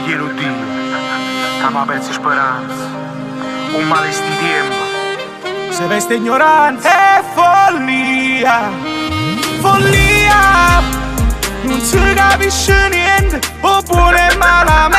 Chiedo Dio, ca m'ha perso speranza. 'O male 'e sti tiempe. Se veste ignoranza. È follia, follia. Nun si capisce niente, 'o buono e malamente.